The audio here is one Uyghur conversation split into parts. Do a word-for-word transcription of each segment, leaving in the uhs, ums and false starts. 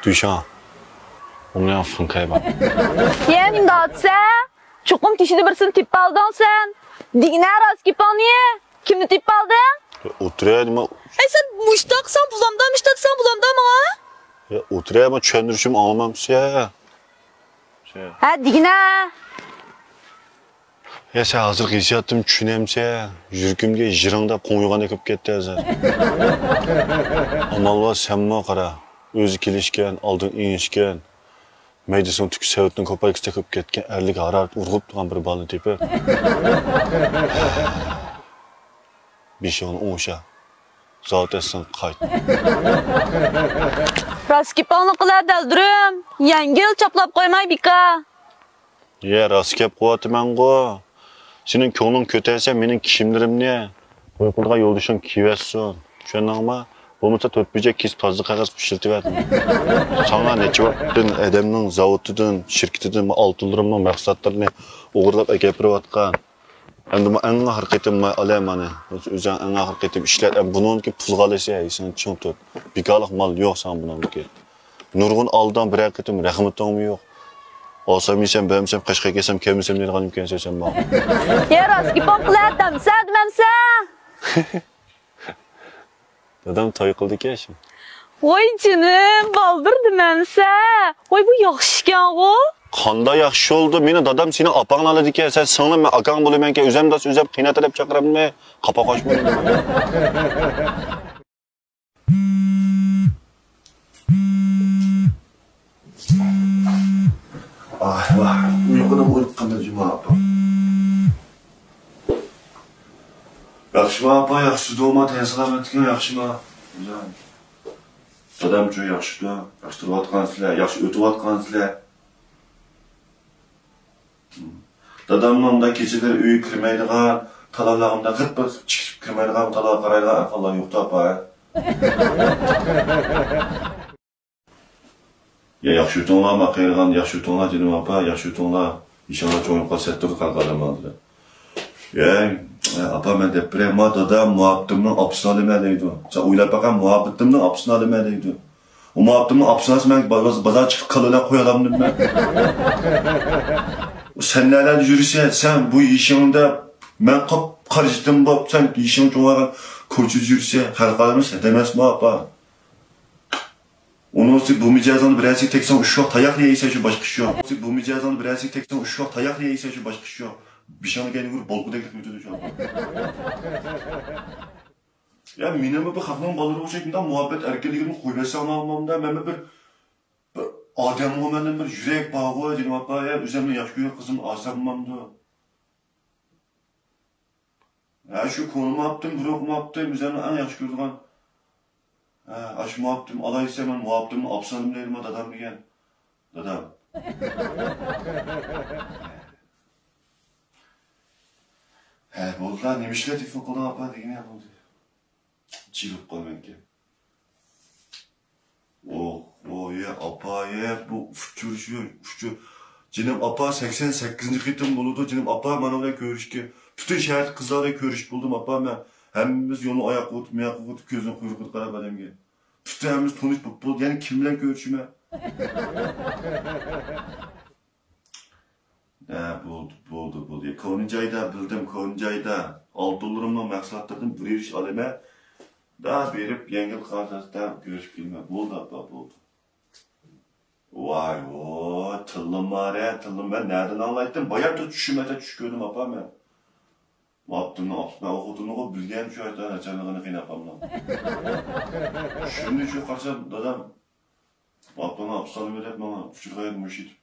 دوشاڭ، ئۇنىڭ فۇڭكەي بار. يەنە نېمە دەۋاتىسەن؟ چوقۇم تېشىدا بىرسىنى تېپىپ ئالدىڭ سەن. دېگىنە راست گېپىڭنى. كىمنى تېپىپ ئالدىڭ؟ يا، ئولتۇرە، نېمە؟ ئەي، سەن مۇشتاقسەن، بۇلامدا، مۇشتاقسەن، بۇلامدا ماڭا. يا، ئولتۇرە، مانا چۈشەندۈرۈشۈمنى ئاڭلىمامسەن؟ ھە، دېگىنە. يا، سەن ھازىرقى ھېسسىياتىمنى چۈشىنەمسەن؟ يۈرىكىمگە يىرىڭ دەپ قوڭ يوغان كىرىپ كەتتى ھازىر. ئامال بار، سەنمۇ قارا. ئۆزى كېلىشكەن، ئالدىن ئېڭىشكەن. مەيدىسىنىڭ تۈكى سەۋەتنىڭ كوپايكىسىدەك بولۇپ كەتكەن، ئەرلىك ھارارىتى ئۇرغۇپ تۇرغان بىر بالىنى تېپىپ، بېشىڭنى ئوڭشا. زاۋۇت ئەسلىڭگە قايت. راست گېپىڭنى قىلە، دەلدۈرۈم. يەڭگىل چاپلاپ قويماي، بىكا. يە، راست گەپ قىلىۋاتىمەنغۇ. سېنىڭ كۆڭلۈڭ كۆتەرسە، مېنىڭ كىيىملىرىمنى توي قىلىدىغان يولدىشىڭ كىيىۋەتسۇن. چۈشەندىڭمۇ؟ بولمىسا تۆت بۇرجەك كېسىپ تازا قەغەز ئىشلىتىۋەتمە. ساڭا نەچچە ۋاقىتتىن ئادەمنىڭ زاۋۇتىدىن، شىركىتىدىن ئالتۇنلىرىمنىڭ مەھسۇلاتلىرىنى ئوغرىلاپ ئەكەپ بېرىۋاتقان. ئەمدى مانا ئەڭ ئاخىرقى قېتىم مانا ئالە مانا. ئۆزۈڭ ئەڭ ئاخىرقى قېتىم ئىشلەت. ئەمدى بۇنىڭدىكى پۇلغا ئالىسەن، ئەي سەن چىڭ تۇت. بىكارلىق مال يوق ساڭا بۇنىڭدىكى. نۇرغۇن ئالدىڭ، بىرەر قېتىم رەھمىتىڭمۇ يوق. ئالسام يېسەم، بەرمىسەم قەشقەرگە كەتسەم، كەلمىسەم دەيدىغان ئىكەنسەن سەن ماڭا. يا راست گېپىڭ قىلە، دەمسە، دېمەمسە. دادام توي قىلدىكەن شۇ. ۋاي جېنىم، بالدۇر دېمەمسە. ۋاي بۇ ياخشى ئىكەنغۇ. قانداق ياخشى بولدى؟ مېنىڭ دادام سېنىڭ ئاپاڭنى ئالىدىكەن. سەن سىڭلىم، مەن ئاكاڭ بولىمەنكەن، ئۆزۈم داس ئۆزۈم قىيناتا دەپ چاقىرامدىمەن. قاپاق ئاچمىدىم. ئاھ، ۋاھ، ئۇيقۇدىن ئويغاندى جۇما ئاپا. ياخشىما ئاپا، ياخشىدۇما، تەن سالامەتلىكىڭ ياخشىما؟ دادامچۇ ياخشىدۇ؟ ياخشى تۇرۇۋاتقانسىلەر، ياخشى ئۆتۈۋاتقانسىلەر. داداممۇ ئۇنداق كېچىلىرى ئۆيگە كىرمەيدىغان، تالالارغا ئۇنداق غىپ بېقىپ چىقىپ كىرمەيدىغان، تالاغا قارايدىغان ئەھۋاللار يوقتۇ ئاپا. يا ياخشى ئۆتۈڭلار، ماقىرغان، ياخشى ئۆتۈڭلار جېنىم ئاپا، ياخشى ئۆتۈڭلار. ئىنشاللا چوڭ يوقال سەتتۇر قالقان ئادەم ئالدىدا. يەي، ئاپا، مەن دەپ بېرەي، ما دادام مۇھەببىتىمنىڭ ئاپىسىنى ئالىمەن دەيدۇ. سەن ئويلاپ باققان، مۇھەببىتىمنىڭ ئاپىسىنى ئالىمەن دەيدۇ. ئۇ مۇھەببىتىمنىڭ ئاپىسىنى ئالسا، مەن باز-، بازار چىقىپ كاللا قويالامدىم مەن. سەن نەلەردە يۈرىسەن، سەن بۇ يېشىڭدا مەن قاپ-قارا يېتىم بوپ، سەن يېشىڭ چوڭايغان كوچىدا يۈرىسەن، خەلق ئالىمى سەن ئەمەسمۇ، ئاپا؟ ئۇنىڭ ئۈستىگە بۇ مىجەزىڭنى بىرەرسىگە تەگسەڭ، ئۈچ ۋاق تاياقنى يەيسەن، شۇ باشقا ئىش يوق. بۇ مىجەزىڭنى بىرەرسىگە تەگسەڭ، ئۈچ ۋاق تاياقنى يەيسەن، شۇ باشقا ئىش يوق. بېشىڭنى كەينىگە ئۇرۇپ، بولكىدەكلا قىلىۋېتىدۇ شۇ. يا، مېنىمۇ بىر خەقنىڭ بالىلىرى ئوخشايدۇ، مۇھەببەت ئەركىنلىكىمنى قويۇۋەتسەڭلار ئاممامدا، مەنمۇ بىر، بىر ئادەمغۇ، مەندىن بىر يۈرەك بارغۇ، جېنىم ئاپا، يا، ئۆزۈمنى ياخشى كۆرگەن قىزىمنى ئالساممامدۇ؟ ھە، شۇ كونا مۇھەببىتىم، بۇرۇنقى مۇھەببىتىم، ئۆزۈمنى ئەڭ ياخشى كۆرىدىغان. ھە، ئاشۇ مۇھەببىتىمنى ئالاي دېسە، مەن مۇھەببىتىمنى ئاپسالىم دەيدىما دادام دېگەن. دادام. ھە، بولدىلا، نېمە ئىشلار تېلېفون قىلدىڭ ئاپا دېگىنى بولدى. جىلىپ قالمايدىكەن. ئوھ، ئوھ، يە ئاپا، يە، بۇ ئۇچۇر شۇ، ئۇچۇر. جېنىم ئاپا، سەكسەن سەككىزىنچى قېتىم بولىدۇ، جېنىم ئاپا، مانا بىلەن كۆرۈشكە. پۈتۈن شەھەردىكى قىزلار بىلەن كۆرۈشۈپ بولدۇم، ئاپا، مەن. ھەممىمىز يولنى ئاياققا ئۆتۈپ، مۇياققا ئۆتۈپ، كۆزنىڭ قۇيرۇقىدا قاراپ ئادەمگە. پۈتۈن ھەممىمىز تونۇش بولۇپ بولدى، يەنە كىم بىلەن كۆرۈشىمەن؟ ھە، بولدى، بولدى، بولدى. كونا جايدا، بىلدىم، كونا جايدا. ئالتۇنلىرىمنىڭ مەھسۇلاتلىرىدىن بىر يۈرۈش ئالىمەن. دا بېرىپ، يەڭگىل قازاقتا كۆرۈشۈپ كېلىمەن. بولدى، ئاپا، بولدى. ۋاي، ۋو، تىلىم بار ھە، تىلىم. مەن نەدىن ئاڭلايتتىم؟ بايام چۈشۈم، ئەتە چۈش كۆردۈم، ئاپا، مەن. مۇئاپتىمنىڭ ئاپىسى، مەن ئۇ خوتۇننىغۇ بىلگەن شۇ ناچارلىقىنى قېيىنئاپامنىڭ. چۈشۈمدە شۇ قارىسام، دادام، مۇئاپتىمنىڭ ئاپىسى سالىمى دەپ ماڭا ئۇچۇر قايرىپ مۇشۇ ئىدى.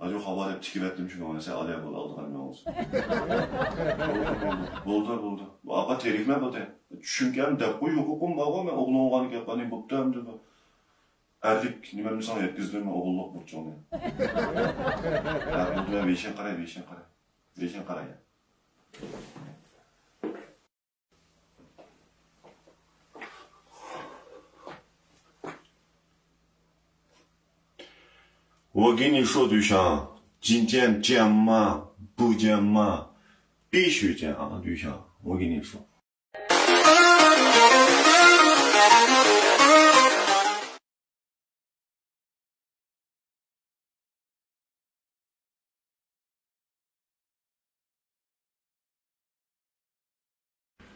ئاجۇ خاۋا دەپ تىكىۋەتتىم شۇنى، مانا سەن ئالىيا بول، ئالدىغان مېڭىڭ. بولدى، بولدى، بولدى، بولدى. بۇ ئاپا تېرىكمە بولدى. چۈشۈمكەن دەپ قوي، ھوقۇقۇم بارغۇ، مەن ئوغلۇڭغا گەپ قىلىپ بوپتۇ ئەمدى بۇ. ئەرلىك نېمەمنى ساڭا يەتكۈزدۈم، ئوغۇللۇق بۇرچۇڭنى. ھە، بولدى، مەن بېشىڭ قاراي، بېشىڭ قاراي. بېشىڭ قاراي. 我跟你说，对象，今天见吗？不见吗？必须见啊，对象，我跟你说。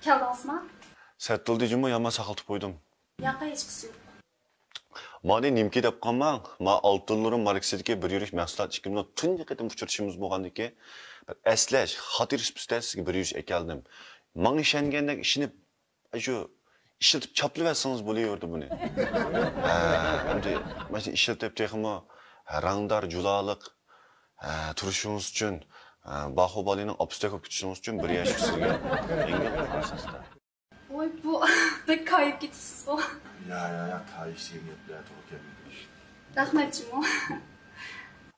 كەلدىڭىزما؟ سەت بولدى جۇمۇ، يامان ساقلىتىپ قويدۇم. ياقى، ھېچقىسى يوق. مانى نېمىكى دەپ قالماڭ. ما ئالتۇنلىرىم ماركىسىدىكى بىر يۈرۈش مەھسۇلات ئىككىمىزنىڭ تۇنجى قېتىم ئۇچرىشىشىمىز بولغاندىكى، بىر ئەسلەش، خاتىرە سۈپىتىدە سىزگە بىر يۈرۈش ئەكەلدىم. ماڭا ئىشەنگەندەك ئىشىنىپ، شۇ ئىشلىتىپ چاپلىۋەتسىڭىز بولۇۋېرىدۇ بۇنى. ھە، ئەمدى مانا شۇ ئىشلىتىپ تېخىمۇ رەڭدار، جۇلالىق، ھە، تۇرۇشىڭىز ئۈچۈن، ھە، باھۇبالىنىڭ ئاپىسىدەك بولۇپ كېتىشىڭىز ئۈچۈن بىر يەشىك سىزگە يەڭگىل ئاساستا. ۋوي، بۇ بەك كايىپ كېتىپسىزغۇ. يا، يا، يا، كايىپ دېگەن گەپلەر توغرا كەلمەيدۇ. رەھمەت جۇمۇ.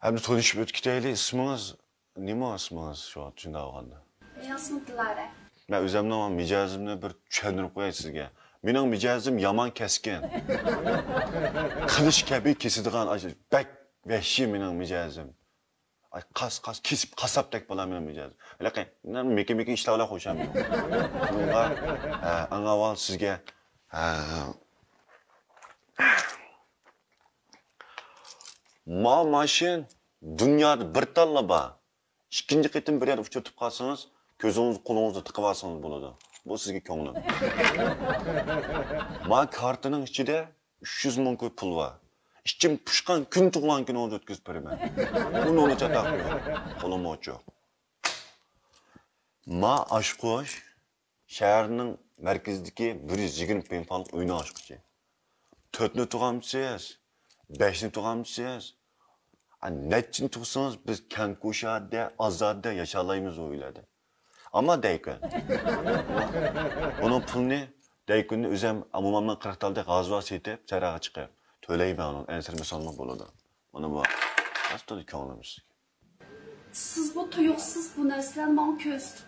ئەمدى تونۇشۇپ ئۆتۈپ كېتەيلى، ئىسمىڭىز؟ نېمە ئىسمىڭىز شۇ شۇنداق بولغاندا؟ مېنىڭ ئىسمىم دىلارە. مەن ئۆزۈمنىڭ مىجەزىمنى بىر چۈشەندۈرۈپ قوياي سىزگە. مېنىڭ مىجەزىم يامان كەسكىن. قىلىچ كەبى كېسىدىغان، ئاشۇ بەك ۋەھشىي مېنىڭ مىجەزىم. ئاي، قاس، قاس، كېسىپ قاسساپتەك بولار مېنىڭ مىجەزىم. ھېلىقى، مېكە، مېكە ئىشلار بىلەن خوشام. شۇنىڭغا، ھە، ئەڭ ئاۋۋال سىزگە، ھە، ما ماشىنا دۇنيادا بىر تاللا بار. ئىككىنچى قېتىم بىر يەردە ئۇچرىتىپ قالسىڭىز، كۆزىڭىز، قولىڭىزدا تىقىۋالسىڭىز بولىدۇ. بۇ سىزگە كۆڭلۈم. ما كارتىنىڭ ئىچىدە ئۈچ يۈز مىڭ كوي پۇل بار. ئىچىم پۇشقان كۈن تۇغۇلغان كۈنىڭىزنى ئۆتكۈزۈپ بېرىمەن. ئۇنىڭغىچە تاقىيۇ. قولۇم ئوچۇق. ما ئاچقۇچ شەھەرنىڭ مەركىزىدىكى بىر يۈز يىگىرمە پىڭپاڭلىق ئۆينىڭ ئاچقۇچى. تۆتنى تۇغامسىز؟ بەشنى تۇغامسىز؟ ئا، نەچچىنى تۇغسىڭىز، بىز كەڭ كۇشادە، ئازادە ياشالايمىز ئۇ ئۆيلەردە. ئەمما دەيكۈن. بۇنىڭ پۇلىنى دەيكۈننى ئۆزۈم مومامنىڭ قىرىق تالدەك غازۋا سېتىپ، سەھراغا چىقىپ تۆلەيمەن ئۇنىڭ، ئەنسىرىمىسەڭلار بولىدۇ. مانا بۇ راستلا كۆڭلۈم سىزگە. سىز بۇ تۇيۇقسىز بۇ نەرسىلەرنى ماڭا كۆرسىتىپ،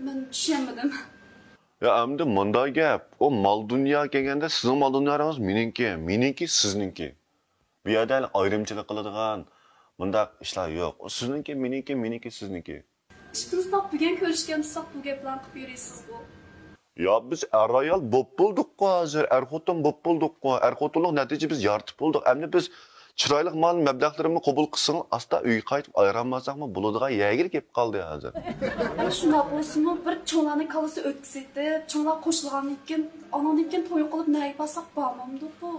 مەن چۈشەنمىدىم. يا، ئەمدى مۇنداق گەپ، ئۇ مال دۇنيا كەلگەندە سىزنىڭ مال دۇنيالىرىڭىز مېنىڭكى، مېنىڭكى سىزنىڭكى. بۇ يەردە ھېلى ئايرىمچىلىق قىلىدىغان مۇنداق ئىشلار يوق. ئۇ سىزنىڭكى، مېنىڭكى، مېنىڭكى، سىزنىڭكى. ئىككىمىز تاپ بۈگۈن كۆرۈشكەن تۇرساق بۇ گەپلەرنى قىلىپ يۈرىسىزغۇ. يا، بىز ئەر-ئايال بوپ بولدۇققۇ ھازىر، ئەر-خوتۇن بوپ بولدۇققۇ. ئەر-خوتۇنلۇق نەتىجە بىز يارىتىپ بولدۇق. ئەمدى بىز چىرايلىق مال مەبلەغلىرىمنى قوبۇل قىلسىڭىز، ئاستا ئۆيگە قايتىپ ئايرىلماساقمۇ بولىدىغان يەرگە كېلىپ قالدى ھازىر. ئەي، شۇنداق بولسىمۇ، بىر چوڭلارنىڭ كاللىسى ئۆتكۈزۈۋېتىپ، چوڭلار قوشۇلغاندىن كېيىن، ئاندىن كېيىن توي قىلىپ نەگە بارساق بارمامدۇق بۇ؟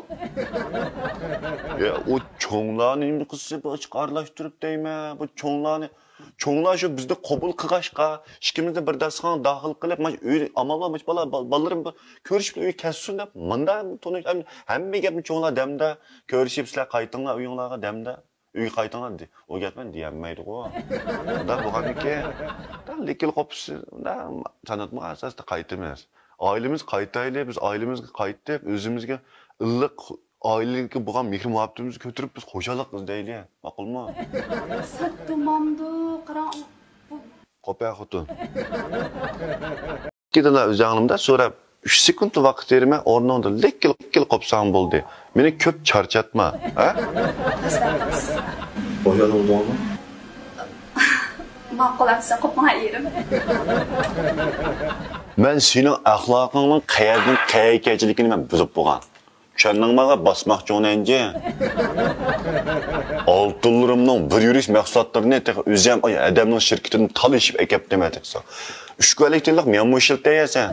يا، ئۇ چوڭلارنى نېمە قىلسا بولىدۇ، ئاشۇ ئارىلاشتۇرۇپ دەيمەن، بۇ چوڭلارنى. چوڭلار شۇ بىزنى قوبۇل قىلغاچقا، ئىككىمىزنى بىر داستىخانغا داخىل قىلىپ، مانا ئۆي ئامال بار، مانا بالا، بال-، بالىلىرىم بىر كۆرۈشۈپ ئۆيگە كەلسۇن دەپ، مۇنداق تونۇش، ھەم-، ھەممە گەپنى چوڭلار دەمدە كۆرۈشۈپ، سىلەر قايتىڭلار ئۆيۈڭلارغا دەمدە، ئۆيگە قايتىڭلار دە-، ئۇ گەپنى دېيەلمەيدىغۇ. ئۇنداق بولغاندىكىن، لىكىل قوپۇسى، تاناتمىغان ئاساستا قايتىمىز. ئائىلىمىز قايتايلى، بىز ئائىلىمىزگە قايتىپ، ئۆزىمىزگە ئىللىق ئائىلىگە بولغان مېھىر-مۇھەببىتىمىزنى كۆتۈرۈپ، بىز خۇشاللىق ئىزدەيلى. ماقۇلمۇ؟ سەت دۇماندۇ، قاراڭ، بۇ قوپە خوتۇن. ئىككىدىلا ئۆزۈڭلىمدە سوراپ، ئۈچ سېكۇنت ۋاقىت بېرىمەن، ئورنۇڭدا لىككىل، لىككىل قوپساڭ بولدى. مېنى كۆپ چارچاتما، ھە؟ ئەستەغپۇرۇللا. ئويۇن ئۇردۇڭمۇ؟ ماقۇل ئەمسە، قوپماڭ ئېرىم. مەن سېنىڭ ئەخلاقىڭنىڭ قەيەردىن قەيەرگە كەلگەنلىكىنى مەن بىلىپ بولغان. چۈشەندىڭمۇ، باسماق چوڭ نەنجى؟ ئالتۇنلىرىمنىڭ بىر يۈرۈش مەھسۇلاتلىرىنى تېخى ئۆزۈم، ئاي، ئادەمنىڭ شىركىتىدىن تالىشىپ ئەكەپتىمەن تېخى. ئۈچ كۈنلۈك تېلىق مەنمۇ ئىشلىتەيسەن.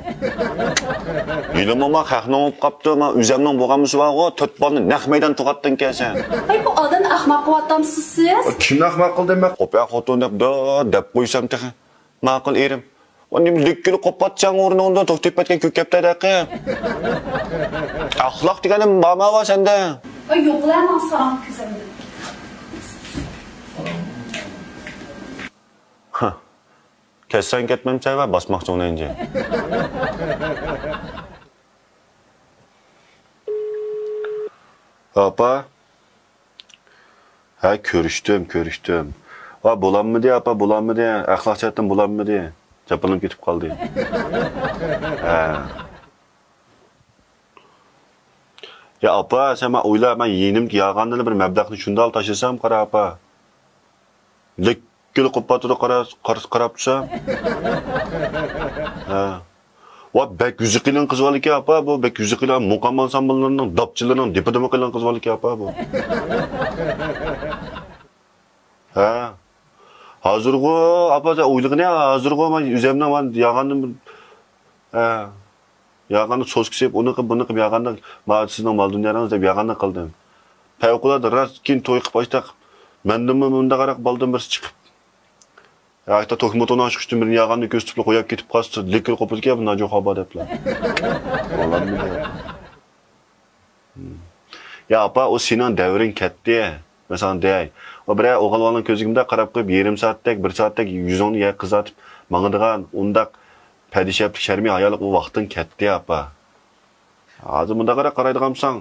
يىلىمۇ ما خەقنىڭ بولۇپ قاپتۇ، ما ئۆزۈمنىڭ بولغانمىسى بارغۇ، تۆت بالىنى نەق مەيدان تۇغاتتىڭ كەنسەن. ئاي، بۇ ئادەمنى ئەخمەق قىلىۋاتامسىز سىز؟ كىمنى ئەخمەق قىلدىم مەن؟ قوپە خوتۇن دەپ، دەپ قويسام تېخى. ماقۇل ئېرىم. ئۇ نېمە لىككىلى قوپاتساڭ ئورنۇڭدىن توختاپ كەتكەن كۆكەپتەدەقى. ئەخلاق دېگەننى بارما بار سەندە؟ ئاي، يوقلا ماڭ ساڭا كۆزۈمدىن. ھە. كەتسەڭ كەتمەمسەن ۋە باسماقچى ئۇنى ئەنجى. ئاپا. ھە، كۆرۈشتۈم، كۆرۈشتۈم. ۋا، بولالمىدى، ئاپا، بولالمىدى. ئەخلاق جەھەتتىن بولالمىدى. جاپالىنىپ كېتىپ قالدى. ھە. يا، ئاپا، سەن ماڭا ئويلا، مەن يېنىمدىكى ياغاندىلا بىر مەبلەغنى شۇنداق تاشلىسام، قارا، ئاپا. لىككىلى قوپاتىدۇ، قارا-، قارا-، قاراپ تۇرسام. ھە. ۋا، بەك يۈزى قېلىن قىز بالىكەن، ئاپا، بۇ بەك يۈزى قېلىن، مۇقام ئانسامبىللىرىنىڭ، داپچىلىرىنىڭ دېپىدىمۇ قېلىن قىز بالىكەن، ئاپا، بۇ. ھە. ھازىرغۇ، ئاپا، سەن ئويلىغىنى، ھازىرغۇ مەن ئۆزۈمنىڭ مەن ياغاندىن بىر ھە. ياغاندا سوسكا سېلىپ، ئۇنى قىلىپ، بۇنى قىلىپ ياغاندا، ما سىزنىڭ مال دۇنياڭىز دەپ ياغاندا قىلدىم. پەۋقۇلئاددە راست كېيىن توي قىلىپ ئاشتاق، مەندىنمۇ مۇنداقراق بالدىن بىرسى چىقىپ. ھەتتا توكموتوننىڭ ئاچقۇچتىن بىرنى ياغاندا كۆرسىتىپلا قويۇپ كېتىپ قالسا، لېكىر قوپىدىكەن بۇنداق جوخابا دەپلا. بولامدۇ دەپ. يا ئاپا، ئۇ سېنىڭ دەۋرىڭ كەتتى. مەن ساڭا دەي. ئۇ بىرەر ئوغۇل بالىنىڭ كۆزىگە مۇنداق قاراپ قويۇپ، يېرىم سائەتتەك، بىر سائەتتەك يۈزۈڭنى يەر قىزارتىپ ماڭىدىغان ئۇنداق پەدىشەپلىك شەرمىي ھايالىق ئۇ ۋاقتىڭ كەتتى، ئاپا. ھازىر مۇنداقراق قارايدىغانمىساڭ،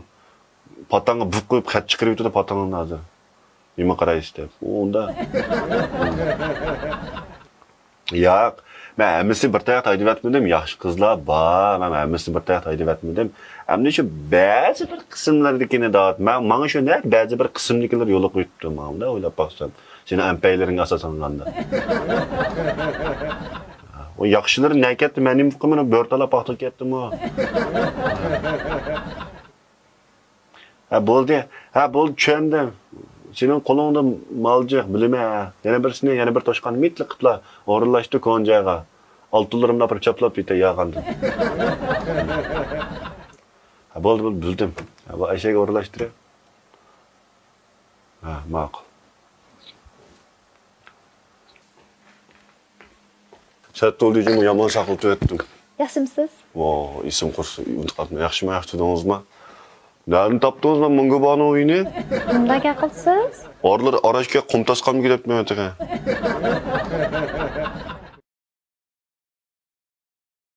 پاتاڭغا بۇپ قويۇپ خەت چىقىرىۋېتىدۇ پاتىڭنى ھازىر. نېمە قارايسىز دەپ. ئۇ ئۇنداق. ياق، مەن ھەممىسىنى بىر تاياقتا ھەيدىۋەتمىدىم. ياخشى قىزلار بار، مەن ھەممىسىنى بىر تاياقتا ھەيدىۋەتمىدىم. ئەمدى شۇ بەزى بىر قىسىملىرىدىكىنى دەۋاتىمەن. ماڭا شۇ نەق بەزى بىر قىسىمدىكىلەر يولۇقۇپ كېتىپتۇ ماڭا ئويلاپ باقسام. سېنىڭ ئەمپەيلىرىڭگە ئاساسلانغاندا. ئۇ ياخشىلىرى نەگە كەتتى، مەن نېمە قىلىمەن، بۆرتالا پاختا كەتتىمۇ. ھە، بولدى. ھە، بولدى، چۈشەندىم. سېنىڭ قولۇڭدا مال جىق، بىلىمەن. يەنە بىرسىنى، يەنە بىر توشقان مىتلىق قىپلا ئورۇنلاشتۇر كونا جايغا. ئالتۇنلىرىمنى ئاپىرىپ چاپلاپ كېتەي ياغاندا. ھە، بولدى، بولدى، بىلدىم. ھە، بۇ ئەشەگە ئورۇنلاشتۇرۇپ. ھە، ماقۇل. سەت بولدى جۇمۇ، يامان ساقلىتىۋەتتىم. ياخشىمسىز؟ ۋو، ئېسىم قۇرسۇن، ئۇنتۇپ قاپتىمەن. ياخشىما، ياخشى تۇردىڭىزما؟ نەدىن تاپتىڭىز مانا مۇڭگۇبانىڭ ئۆيىنى؟ مۇنداق گەپ قىلىسىز؟ ئارىلار ئاراشكە قۇم تاسقانمۇ كېلىپتىمەن تېخى.